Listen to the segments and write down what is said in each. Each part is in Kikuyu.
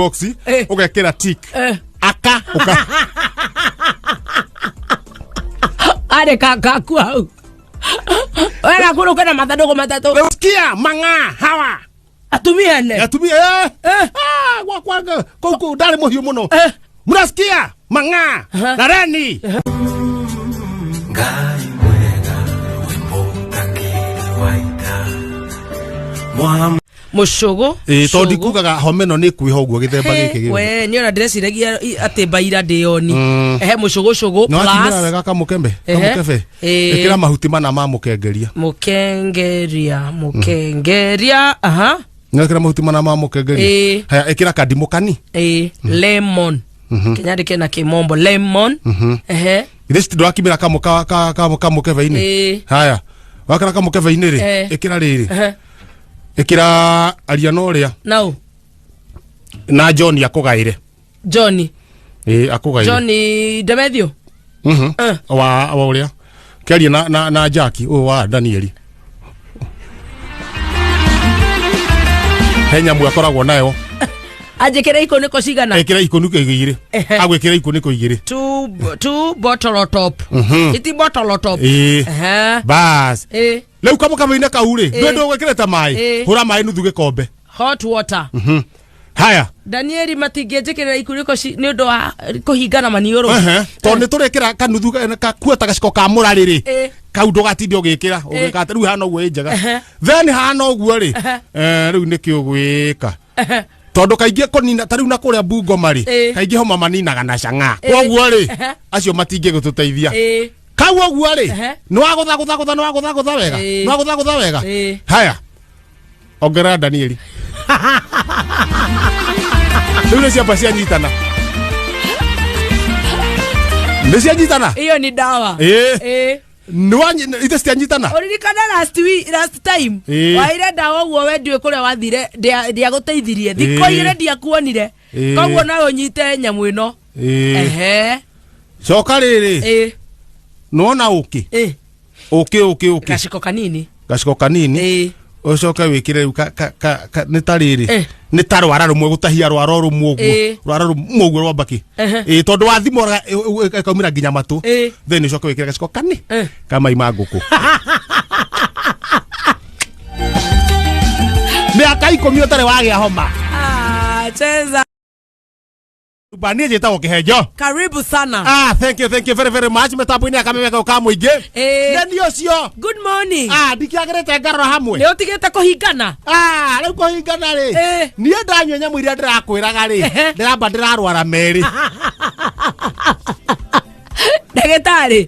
Box ũgekĩra tick. Aka ũka. Arĩ kakaku hau wega kũrũke na mathandũkũ matatũ. Sikia mang'a hawa. Atumia ene. Atumia Ah, gwakwa kũu kũu ndarĩ mũhiũ mũno. Mnasikia mang'a na reni. Ngai mwega wĩ mũtangĩri wa ita Mwa Mũcũgũ. Ĩĩ, tondũ Cũgũ. ndikugaga homa ĩno nĩ kwĩha ũguo gĩthemba gĩkĩ gĩothe. We niĩ ona ndĩreciragia atĩ mbaira ndĩoni. Ehe, mũcũgũcũgũ Nĩ wakinyĩra plus wega kamũkembe Ehe. kamũkebe. Ĩĩ. Ĩkĩra mahuti mana ma mũkengeria. Mũkengeria, mũkengeria, aha. Nĩ wekĩra mahuti mana ma mũkengeria. Ĩĩ. Haya, ĩkĩra kandimũ kani. Ĩĩ, lemon. Kenyandĩke na kĩmombo lemon. Ehe. Githĩ citi ndũrakimĩra kamũ kamũkebe-inĩ? Ĩĩ. Haya, wakĩra kamũkebe-inĩ rĩ, ĩkĩra rĩrĩ. Ĩkĩra aria na ũrĩa. Nau. Na John akũgaĩre. Johnny. Ĩĩ, akũgaĩre. Johnny Demethio. Wa ũrĩa. Kĩarie na Jackie ũyũ wa Danieli. He nyamũ akoragwo nayo. Anjĩkĩre ikunĩko cigana? Ĩkĩra ikunĩko igĩrĩ. Agwĩkĩra ikunĩko igĩrĩ. Two bottle top. Iti bottle top. Ĩĩ. Ehe. Bas. Ĩĩ. Rĩu kamũkebe-inĩ kau rĩ, Ĩĩ. ndũĩ ndũgwĩkĩrĩte maĩ. Ĩĩ. Hũra maĩ nuthu gĩkombe. Hot water. Haya. Danieli matingĩnjĩkĩrĩra ikunĩko nĩ ũndũ wa kũhingana maniũrũ. Ehe. Tondũ nĩ tũrekĩra kanuthu kakuota gaciko ka mũrarĩ rĩ. Ĩĩ. Kau ndũgatinde ũgĩkĩra. Ũgĩka atĩ rĩu hana ũguo ĩ njega. Ehe. Then hana ũguo rĩ. Ehe. Rĩu nĩkĩ ũgwĩka? Tondũ kaingĩ kũnina ta rĩu na kũrĩa Bungoma rĩ, Ĩĩ. kaingĩ homa maninaga na cang'aa. Ĩĩ. Koguo rĩ, Ehe. acio matingĩgũtũteithia. Ĩĩ. Kau ũguo rĩ, Ehe. nĩ wagũthagũthagũtha, nĩ wagũthagũtha wega. Ĩĩ. Nĩ wagũthagũtha wega. Ĩĩ. Haya. Ongerera Danieli. Rĩu nĩ ciamba cianyitana. Nĩ cianyitana? Iyo ni dawa. Ĩĩ. Ĩĩ. Nĩ ithe citianyitana? Ũririkana last week, last time Ĩĩ. waire ndawa ũguo we ndiũĩ kũrĩa wathire ndiagũteithirie thikũ Ĩĩ. igĩrĩ ndiakuonire. Ĩĩ. Koguo nawe ũnyite nyamũ ĩno. Ĩĩ. Ehe. Coka rĩrĩ. Ĩĩ. Nĩwona ũkĩ? Ĩĩ. Ũkĩ ũkĩ ũkĩ. Gaciko kanini. Gaciko kanini. Ĩĩ. Ũcoke wĩkĩre rĩu nĩ ta rĩrĩ. Nĩ ta rwara rũmwe gũtahia rwara rũmwe ũguo. Rwara rũmwe ũguo rwa mbakĩ. Ĩĩ, tondũ wathima ĩkaumĩra nginya matũ. Then ũcoke wĩkĩre gaciko kani ka mai ma ngũkũ. Mĩaka 10 ũtarĩ wagĩa homa. Ah, cheza. Niĩ njĩtagwo Kĩhenjo. Karibu sana. Ah, thank you, thank you very very much. Mĩtambo-inĩ ya kameme ka mũingĩ. Na niĩ ũcio. Good morning. Ah, ndikĩagĩrĩte ngarora hamwe. Nĩ ũtigĩte kũhingana? Ah, rĩu kũhingana rĩ. Niĩ ndanyua nyamũ iria ndĩrakwĩraga rĩ. Ndĩramba ndĩrarwara merĩ. Ndagĩtarĩ.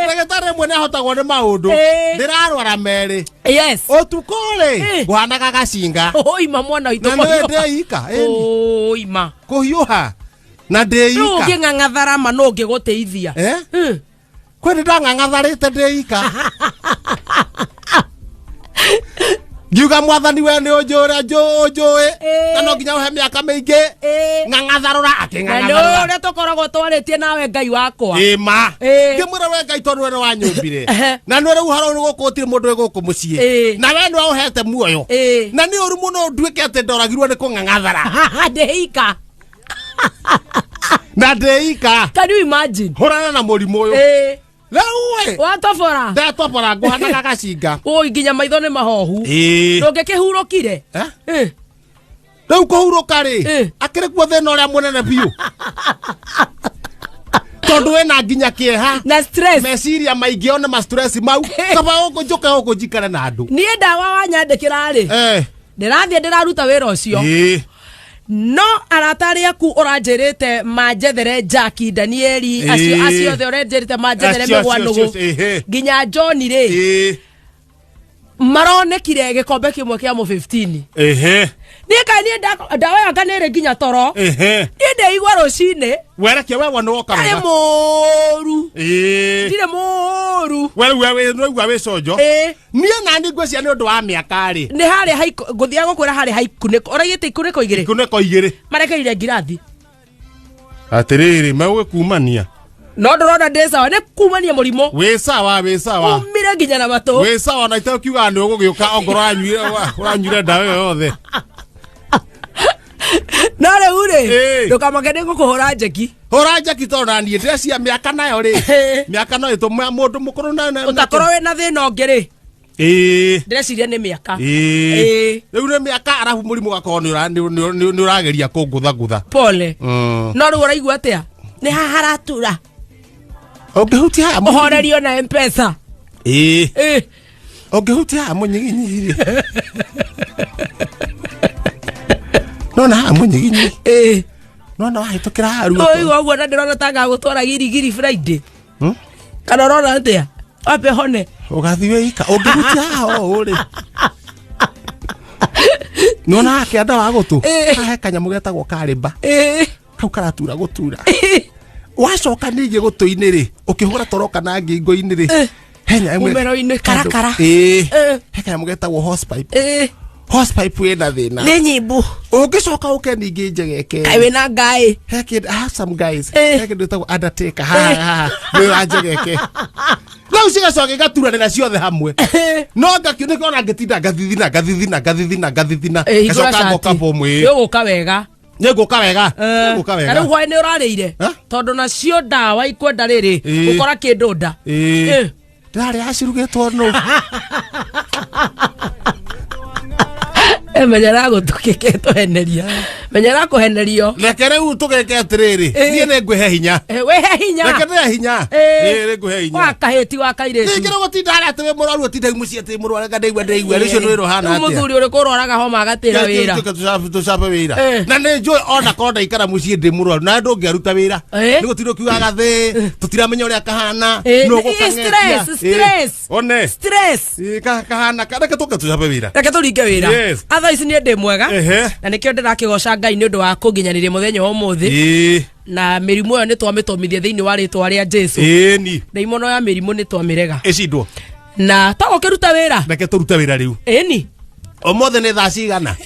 Ndagĩtarĩ rĩmwe nĩ ahotagwo nĩ maũndũ. Ndĩrarwara merĩ. Yes. Ũtukũ rĩ, ngũhanaga gacinga. Ũima mwana witũ Na nĩ kũhiũha. ndĩika. Ũima. Kũhiũha. Na ndĩika. Rĩu ũngĩng'ang'athara ma no ũngĩgũteithia. Kwĩ nĩ ndang'ang'atharĩte ndĩika. Ngiuga mwathani we nĩ ũnjũre ũnjũĩ. Na no nginya ũhe mĩaka mĩingĩ. Ng'ang'atharũra Na nĩ akĩng'ang'atharũra. ũrĩa tũkoragwo twarĩtie nawe Ngai wakwa. Ĩma. Ngĩmwĩra we Ngai tondũ we nĩ wanyũmbire. Na nĩ rĩu ũhoro ũrĩ gũkũ gũtirĩ mũndũ wĩ gũkũ mũciĩ. Na we nĩwe ũhete muoyo. Na nĩ ũru mũno nduĩke atĩ ndoragirwo nĩ kũng'ang'athara. Ndĩika. Na ndĩika. Can you imagine? Hũrana na mũrimũ ũyũ. Rĩu ĩ. Watobora. Ndatobora ngũhanaga gacinga. Ũi nginya maitho nĩ mahohu. Ndũngĩkĩhurũkire. Rĩu kũhurũka rĩ, akĩrĩ kuo thĩna ũrĩa mũnene biũ. Tondũ wĩna nginya kĩeha. Na stress. Meciria maingĩ one ma stress mau. Kaba gũkũ njũke gũkũ njikare na andũ. Niĩ ndawa wanyandĩkĩra rĩ. Ndĩrathiĩ ndĩraruta wĩra ũcio. No arata arĩa aku ũranjĩrĩte manjethere Jackie Danieli acio acio othe ũrenjĩrĩte manjethere Acio, acio, mĩgwanũgũ acio, ehe. nginya John rĩ maronekire gĩkombe kĩmwe kĩa mũ 15. Niĩ kaĩ niĩ ndawa yakwa nĩ ĩrĩ nginya toro. Niĩ ndeigua rũcinĩ. Werekia we wona woka Ndarĩ wega. mũru. Ndirĩ mũru. We rĩu we nĩwaigua wĩ conjo. Niĩ nani ngwĩciria nĩ ũndũ wa mĩaka rĩ. Nĩ harĩa haiku ngũthiaga gũkwĩra harĩa haikunĩko ũraigĩte ikunĩko igĩrĩ. Ikunĩko igĩrĩ. Marekeire ngirathi. Atĩrĩrĩ megũgĩkumania. No ndũrona ndĩ sawa nĩ kumania mũrimũ. Wĩ sawa wĩ sawa. Umire nginya na matũ. Wĩ sawa na itakiuga nĩ ũgũgĩũka ongorwo ũranyuire ndawa ĩyo yothe. No rĩu rĩ, Ĩĩ. ndũkamake nĩ ngũkũhũra njeki. Hũra njeki tondũ na niĩ ndĩrecia mĩaka nayo rĩ, mĩaka no ĩtũma mũndũ mũkũrũ na Ũtakorwo wĩna thĩna ũngĩ rĩ, ndĩreciria nĩ mĩaka. Ĩĩ. Rĩu nĩ mĩaka arabu mũrimũ ũgakorwo nĩ ũrageria kũngũthagũtha. Pole. No rĩu ũraigua atĩa? Nĩ haha haratura. Ũngĩhutia haha Ũhorerio na Mpesa. Ĩĩ. Ĩĩ. Ũngĩhutia haha mũnyiginyigi rĩ, nona haha mũnyiginyi, nona wahĩtũkĩra haha ruo. Ũigua ũguo na ndĩrona ta ngagũtwara girigiri Friday. Kana ũrona atĩa? Wambe hone. Ũgathiĩ wĩika ũngĩhutia haha ũũ rĩ, nona haha kĩanda wa gũtũ, haha he kanyamũ getagwo karĩmba, kau karatura gũtura. Wacoka ningĩ gũtũ-inĩ rĩ, ũkĩhũra toro kana ngingo-inĩ rĩ, he nyamũ Mũmero-inĩ, karakara. Ĩĩ. He kanyamũ getagwo hosepipe. Hosepipe wĩna thĩna. Nĩ nyimbu. Ũngĩcoka ũke ningĩ njegeke. Kaĩ wĩna ngaĩ. He kĩndũ, I have some guys. Eh. He kĩndũ gĩtagwo undertaker haha haha nĩ wa njegeke. Rĩu cigacoka igaturanĩra ciothe hamwe, no ngakiunĩka ona ngĩtinda ngathithina ngathithina ngathithina ngathithina. Ĩ, hingũra Ngacoka ngoka cati. bomu. Nĩ ũgũka wega. Nĩ ngũka wega. Nĩ ngũka Na wega. rĩu hwaĩ nĩ ũrarĩire? Ha? Tondũ nacio ndawa ikwenda rĩrĩ, gũkora kĩndũ nda. Ĩĩ. Ndĩrarĩa acirugĩtwo nũ. Menyera gũtũkĩkĩtũheneria, menyera kũhenerio. Reke rĩu tũgeke atĩrĩrĩ, niĩ nĩ ngwĩhe hinya. Wĩhe hinya. Reke ndĩhe hinya. Ĩĩ, nĩ ngwĩhe hinya. Wa kahĩti wa kairĩtu. Ningĩ rĩu gũtinda harĩa atĩ wĩ mũrwaru, ũtinde mũciĩ atĩ mũrwaru anga ndaigua ndaigua rĩcio nĩ wĩra ũhana Rĩu atĩa? Mũthuri ũrĩkũ ũrwaraga homa agatĩra wĩra? Tuĩke tũcabe wĩra. Na nĩ njũĩ ona korwo ndaikara mũciĩ ndĩ mũrwaru na ndũngĩaruta wĩra, nĩ gũtinda ũkiugaga thĩ tũtiramenya ũrĩa kahana. Nũ ũgũkang'etia? Stress, stress. One. Stress. Ĩĩ, kahana reke tũke tũcabe wĩra. Reke tũringe wĩra. Yes. Otherwise niĩ ndĩ mwega. Na nĩkĩo ndĩrakĩgoca Ngai nĩ ũndũ wa kũnginyanĩria mũthenya wa ũmũthĩ. Na mĩrimũ ĩyo nĩ twamĩtomithia thĩinĩ wa rĩtwa rĩa Jesu. Ĩni. Ndaimono ya mĩrimũ nĩ twamĩrega. Ĩcindwo. Na togũkĩruta wĩra. Reke tũrute wĩra rĩu. Ĩni. Ũmũthĩ nĩ thaa cigana?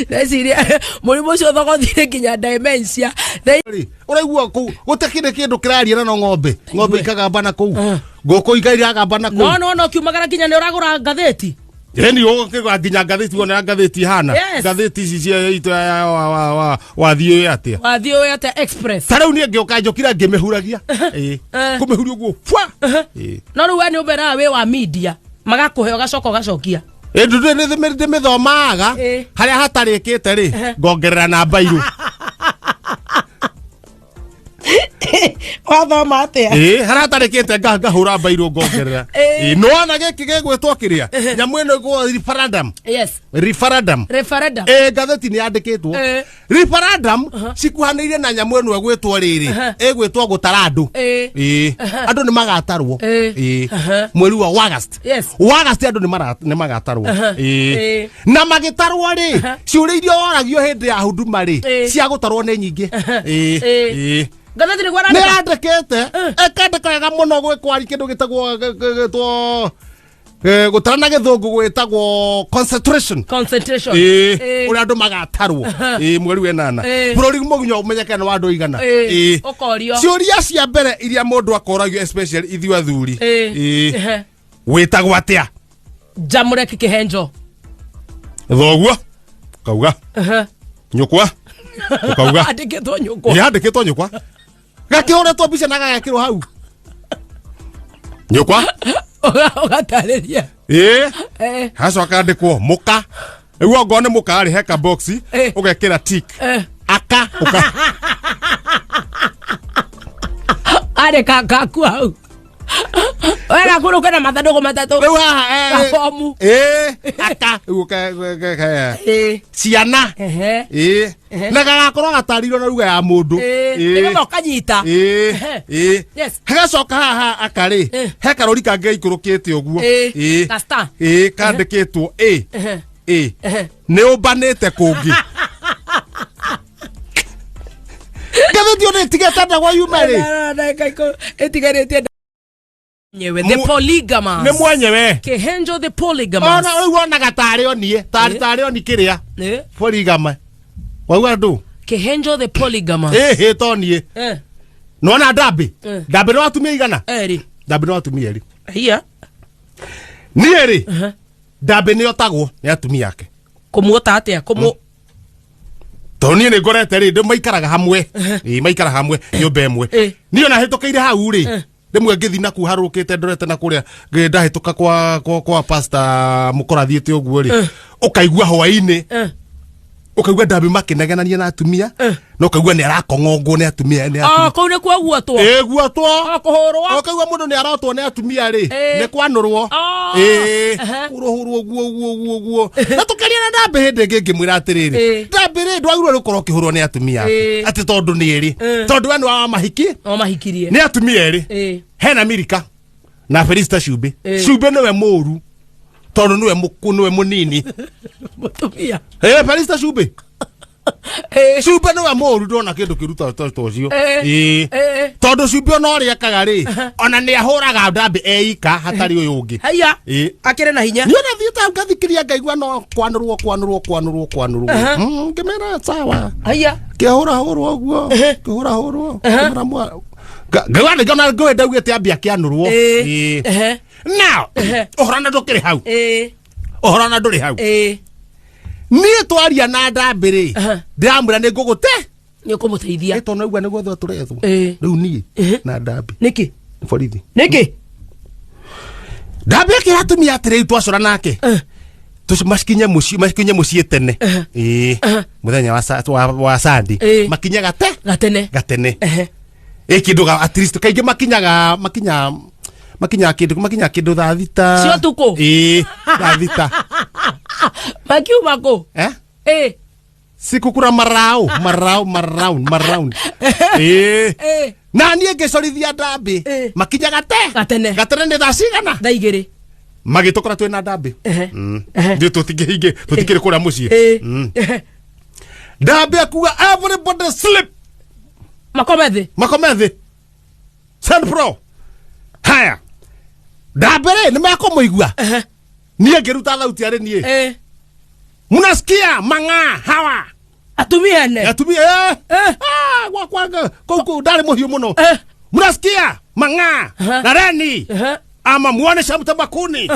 Ndeciria mũrimũ ũcio thogothire nginya dementia. Rĩ, ũraigua kũu gũtakĩrĩ kĩndũ kĩraria na no ng'ombe ng'ombe ikagamba na kũu, ngũkũ ikairagamba na kũu. No kiumagara nginya nĩ ũragũra ngathĩti. Ĩni, ũgũkĩgũra nginya ngathĩti wona ngathĩti ihana. Yes. Ngathĩti ici cia itũ wathiĩ atĩa? Wathiĩ ũĩ atĩa Express. Ta rĩu niĩ ngĩũka njũkira ngĩmĩhuragia. Ĩĩ. Kũmĩhuria ũguo fwa. Ĩĩ. No rĩu we nĩ ũmeraga wĩ wa media, magakũhe ũgacoka ũgacokia. Ĩ, ndĩmĩthomaga harĩa hatarĩkĩte rĩ, ngongerera na mbairũ. Wathoma atĩa? Ĩĩ, harĩa hatarĩkĩte ngahũra mbairũ ngongerera. Ĩĩ. Ĩĩ, nĩwona gĩkĩ gĩgwĩtwo kĩrĩa nyamũ ĩno ĩgwo referendum. Yes. Referendum. Referendum. Ĩĩ, ngathĩti nĩ yandĩkĩtwo referendum cikuhanĩirie na nyamũ ĩno ĩgwĩtwo rĩrĩ, ĩgwĩtwo gũtara andũ. Ĩĩ. Ĩĩ, andũ nĩ magatarwo. Ĩĩ. Ĩĩ, mweri wa August. Yes. August andũ nĩ magatarwo. Ĩĩ. Na magĩtarwo rĩ, ciũria iria woragio hĩndĩ ya huduma rĩ, cia gũtarwo nĩ nyingĩ. Ĩĩ. Ĩĩ. Ĩĩ. Ngathĩti nĩguo Nĩ arandĩka. yandĩkĩte, ĩkandĩka wega mũno gwĩkwari kĩndũ gĩtagwo gĩtwo gũtara na gĩthũngũ gwĩtagwo concentration. Concentration. Ĩĩ, Ĩĩ. ũrĩa andũ magatarwo. Ĩĩ, mweri wa ĩnana, bũrũri mũginya ũmenyeke nĩ wa andũ igana. Ĩĩ. Ĩĩ. Ũkorio. Ciũria cia mbere iria mũndũ akoragio, especially ithuĩ athuri. Ĩĩ. Ĩĩ. Wĩtagwo atĩa? Jamũreki Kĩhenjo. Thoguo ũkauga, nyũkwa ũkauga. Andĩkĩtwo nyũkwa. Yandĩkĩtwo nyũkwa, gakĩhũrĩtwo mbica na gagekĩrwo hau nyũkwa. Ũgatarĩria. Ĩĩ. Hacoka andĩkwo mũka, rĩu ongorwo nĩ mũka rĩ, heka box ũgekĩra tick. Aka ũka. Arĩ kakaku hau wega kũrũke na mathandũkũ matatũ. Rĩu haha Gabomu. Ĩĩ, aka rĩu ciana. Ehe. Ĩĩ, na gagakorwo gatarĩirio na ruga ya mũndũ. Ĩĩ. Nĩgetha ũkanyita. Ĩĩ. Ĩĩ. Yes. Hagacoka haha akarĩ he karũri kangĩ gaikũrũkĩte ũguo. Ĩĩ. Ka star. Ĩĩ, kandĩkĩtwo ĩ ĩ nĩ ũmbanĩte kũngĩ. Ngathĩti ĩyo nĩ ĩtigĩte ndagwa yume rĩ. Ĩtigarĩtie nyewe the polygamous. Nĩ mwenyewe. Kĩhenjo the polygamous. Ona rĩu wonaga tarĩ onie tarĩ tarĩ oni kĩrĩa polygamy wauga ndũ. Kĩhenjo the polygamous. Ĩhĩ, to niĩ. Nona ndambĩ ndambĩ nĩ watumia igana. Erĩ. Ndambĩ nĩ watumia erĩ. Hiya. Niĩ rĩ, Ndambĩ nĩ otagwo nĩ atumia ake. Kũmuota atĩa? Kũmũ Tondũ niĩ nĩ ngorete rĩ, ndĩ maikaraga hamwe. Ĩĩ, maikaraga hamwe nyũmba ĩmwe. Niĩ ona hĩtũkĩire hau rĩ, rĩmwe ngĩthiĩ naku harũrũkĩte ndorete na kũrĩa ndahĩtũka kwa pastor mũkora thiĩte ũguo rĩ, ũkaigua hwaĩ-inĩ, ũkaigua ndambĩ makĩnegenania na atumia, na ũkaigua nĩ arakong'ongwo nĩ atumia, nĩ atumia. Oh, kũu nĩ kuo guotwo. Ĩĩ, guotwo. Oh, kũhũrwo. Ũkaigua mũndũ nĩ arotwo nĩ atumia rĩ, nĩ kwanũrwo. Oh. Ĩĩ, kũrũhũrwo guo guo guo guo. Na tũkĩaria na ndambĩ hĩndĩ ĩngĩ ngĩmwĩra atĩrĩrĩ, ndambĩ rĩ, ndwagĩrĩirwo nĩ gũkorwo ũkĩhũrwo nĩ atumia aku. Atĩ tondũ nĩ erĩ. Tondũ we nĩ wa mahiki. O mahikirie. Nĩ atumia erĩ. Hena Milika na Felista Cumbĩ. Cumbĩ nĩwe mũru tondũ nĩwe mũkũ, nĩwe mũnini. Mũtumia. Felista Cumbĩ. Cumbĩ nĩwe mũru, ndona kĩndũ kĩru ta ũcio. Tondũ cumbĩ ona ũrĩa ekaga rĩ, ona nĩ ahũraga ndambĩ eika hatarĩ ũyũ ũngĩ. Haiya. Akĩrĩ na hinya. Niĩ ona thiĩte ngathikĩria ngaigua no kwanũrwo kwanũrwo kwanũrwo kwanũrwo. Ngĩmera sawa. Haiya. Kĩhũra hũrwo ũguo. Kĩhũra hũrwo. Ngĩmera mwa. Ngaigua nĩ ngona ngũĩ ndaugĩte ambia kĩanũrwo. Now, ũhoro na ndũkĩrĩ hau. Ũhoro na ndũrĩ hau. Niĩ twaria na ndambĩ rĩ, ndĩramwĩra nĩ ngũgũte. Nĩ ũkũmũteithia. Tondũ naigua nĩ gwethwo tũrethwo. Rĩu niĩ na ndambĩ. Nĩkĩ? Nĩ borithi. Nĩkĩ? Ndambĩ akĩra atumia atĩrĩ, twacora nake. Makinye mũciĩ, makinye mũciĩ tene. Mũthenya wa Sunday. Makinye gate. Gatene. Gatene. Kĩndũ ga at least kaingĩ makinyaga, makinya, makinya kĩndũ, makinya kĩndũ thaa thita. Cia ũtukũ? Thaa thita. Makiuma kũ? Siku kura marau, marau, marau, marau. Na niĩ ngĩcorithia ndambĩ. Makinya gate. Gatene. Gatene nĩ thaa cigana? Thaa igĩrĩ. Magĩtũkora twĩ na ndambĩ. Ithuĩ tũtingĩhinge, tũtikĩrĩ kũrĩa mũciĩ. Ndambĩ akuga everybody sleep. Makome thĩ. Makome thĩ. Send pro. Haya. Ndambĩ rĩ, nĩ mekũmũigua. Niĩ ngĩruta thauti arĩ niĩ. Mnasikia mang'aa hawa. Atumia ene. Atumia, Gwakwa kũu kũu ndarĩ mũhiũ mũno. Mnasikia mang'aa. Na reni. Ama muone cia mũtabakuni.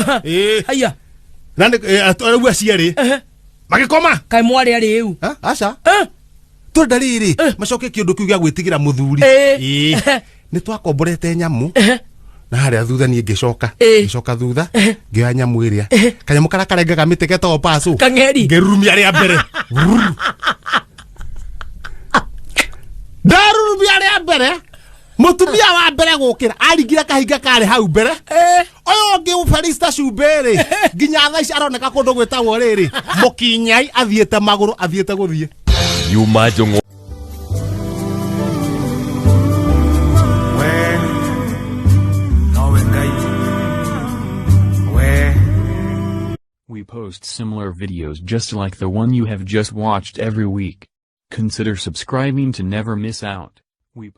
Haya. Na nĩ, rĩu aciarĩ. Magĩkoma. Kaĩ mwarĩ arĩ ĩu? Ha? Aca. Tũrenda rĩrĩ, macoke kĩũndũ kĩu gĩa gwĩtigĩra mũthuri. Nĩ twakomborete nyamũ. Na harĩa thutha niĩ ngĩcoka. Ngĩcoka thutha, ngĩoya nyamũ ĩrĩa. Kanyamũ karĩa karengaga mĩtĩ getagwo pacu. Kang'eri. Ngĩrurumia rĩa mbere. Ruru. Ndarurumia rĩa mbere. Mũtumia wa mbere gũkĩra, aringire kahinga karĩ hau mbere. Ũyũ ũngĩ Felista Cumbĩ rĩ, nginya thaa ici aroneka kũndũ gwĩtagwo rĩrĩ, Mũkinyai athiĩte magũrũ, athiĩte gũthiĩ. Yuma Njũng'wa. We, nowe Ngai. We. We post similar videos just like the one you have just watched every week. Consider subscribing to never miss out. We